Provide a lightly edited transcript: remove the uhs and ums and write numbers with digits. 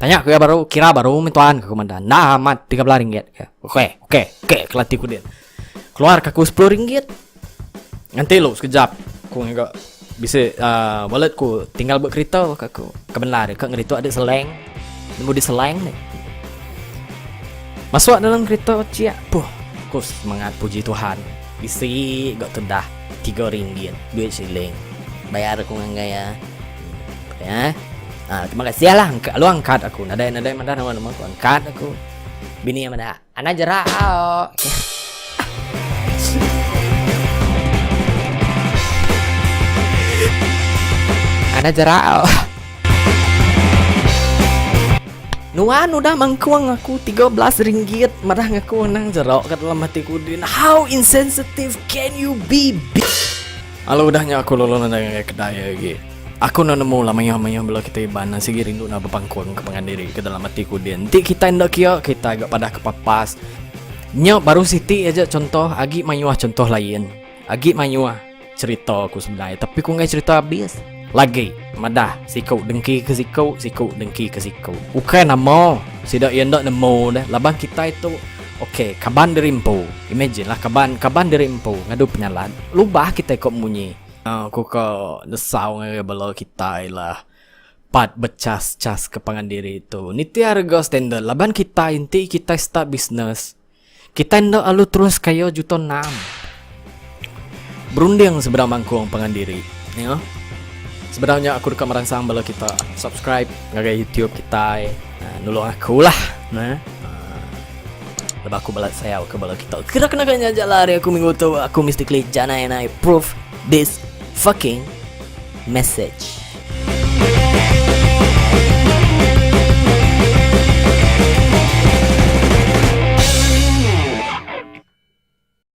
Tanya ku iya baru, kira baru meh tuan ku madah. Enda amat 13 ringgit ke. Okey, okey, okey kelati ku din. Keluar ka aku sepuluh ringgit. Nganti lu sekejap ku ngaga bisi uhh wallet ku tinggal ba kerita ka aku. Ke bendar ka ngeritu ade seleng. Nemu di seleng deh. Masuk dalam kerita chik puh ku semangat puji Tuhan bisi ga tudah tiga ringgit duit siling bayar aku ngagai iya. Ya. Ha, terima kasih lah angkat lu angkat aku. Nadai nadai madah nama nama aku angkat aku. Bini yang madah, anak jerak. Anak jerak. Nuan udah mangkung aku 13 ringgit madah ngaku anang jerak kat dalam hati ku din. How insensitive can you be? Alu udah nya aku lalu nadai ngagai kedai agi. Aku enda nemu lah mayuh mayuh bala kitai Iban sigi rindu enda bepangkung ke pangan diri ke dalam ati ku din. Enti kitai enda kia kitai ga padah ke papas. Nya baru siti aja contoh agi mayuh contoh lain. Agi mayuh cerita ku sebenar tapi ku enggai cerita abis. Lagi madah siku dengki ke siku siku dengki ke siku. Ukai nama sida iya enda nemu deh laban kitai tu ok kaban diri empu. Imagine lah kaban kaban diri empu ngadu penyalah lubah kitai ko munyi. Aku ka nesau ngagai bala kitai lah part becas cas ke pangan diri tu. Nitih harga standard laban kitai enti kitai start business kitai enda lalu terus kaya juta enam. Berunding sebedau mangkung pangan diri. Ya. Sebedau nya aku deka meransang bala kita subscribe ngagai YouTube kitai nulung aku lah. Nah. Lebuh aku balat sayau ke bala kita. Kira kena ke nya aja lah ari aku minggu tu. Aku Mister Klee Janai and I approve this fucking message.